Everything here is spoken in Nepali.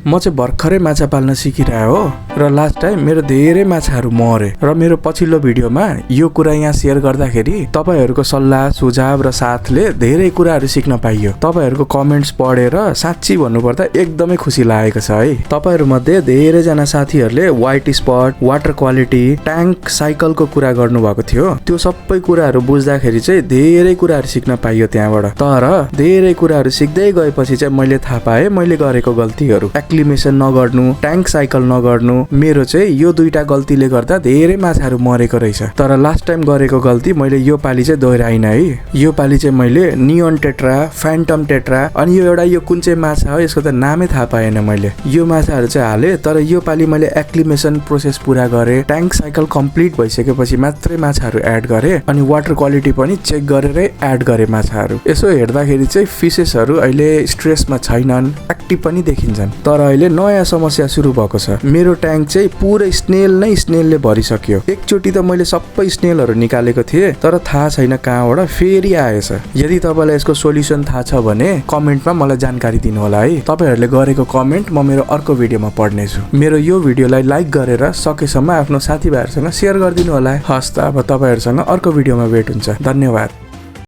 म चाहिँ भर्खरै माछा पाल्न सिकिरहेको हो र लास्ट टाइम मेरो धेरै माछाहरू मरे र मेरो पछिल्लो भिडियोमा यो कुरा यहाँ सेयर गर्दाखेरि तपाईहरूको सल्लाह सुझाव र साथले धेरै कुराहरू सिक्न पाइयो। तपाईहरूको कमेन्ट्स पढेर साच्ची भन्नुपर्दा एकदमै खुसी लागेको छ है। तपाईहरू मध्ये धेरैजना साथीहरूले white spot, water quality, tank साइकलको कुरा गर्नुभएको थियो। त्यो सबै कुराहरू बुझ्दाखेरि चाहिँ धेरै कुराहरू सिक्न पाइयो त्यहाँबाट। तर धेरै कुराहरू सिक्दै गएपछि चाहिँ मैले थाहा पाएँ मैले गरेको गल्तीहरू। एक्लिमेसन नगर्नु, ट्याङ्क साइकल नगर्नु, मेरो चाहिँ यो दुईटा गल्तीले गर्दा धेरै माछाहरू मरेको रहेछ। तर लास्ट टाइम गरेको गल्ती मैले यो पालि चाहिँ दोहोऱ्याइन है। यो पालि चाहिँ मैले नियोन टेट्रा, फ्यान्टम टेट्रा अनि यो एउटा यो कुन चाहिँ माछा हो यसको त नामै थाहा पाएन मैले। यो माछाहरू चाहिँ हालेँ। तर यो पालि मैले एक्लिमेसन प्रोसेस पुरा गरेँ, ट्याङ्क साइकल कम्प्लिट भइसकेपछि मात्रै माछाहरू एड गरेँ अनि वाटर क्वालिटी पनि चेक गरेरै एड गरेँ माछाहरू। यसो हेर्दाखेरि चाहिँ फिसेसहरू अहिले स्ट्रेसमा छैनन्, एक्टिभ पनि देखिन्छन्। तर अहिले नयाँ समस्या सुरु भएको छ। मेरो ट्याङ्क चाहिँ पुरै स्नेलले भरिसक्यो। एकचोटि त मैले सबै स्नेलहरू निकालेको थिएँ तर थाहा छैन कहाँबाट फेरि आएछ। यदि तपाईँलाई यसको सोल्युसन थाहा छ भने कमेन्टमा मलाई जानकारी दिनु होला है। तपाईँहरूले गरेको कमेन्ट म मेरो अर्को भिडियोमा पढ्नेछु। मेरो यो भिडियोलाई लाइक गरेर सकेसम्म आफ्नो साथीभाइहरूसँग सेयर गरिदिनु होला। हस् त अब तपाईँहरूसँग अर्को भिडियोमा भेट हुन्छ। धन्यवाद।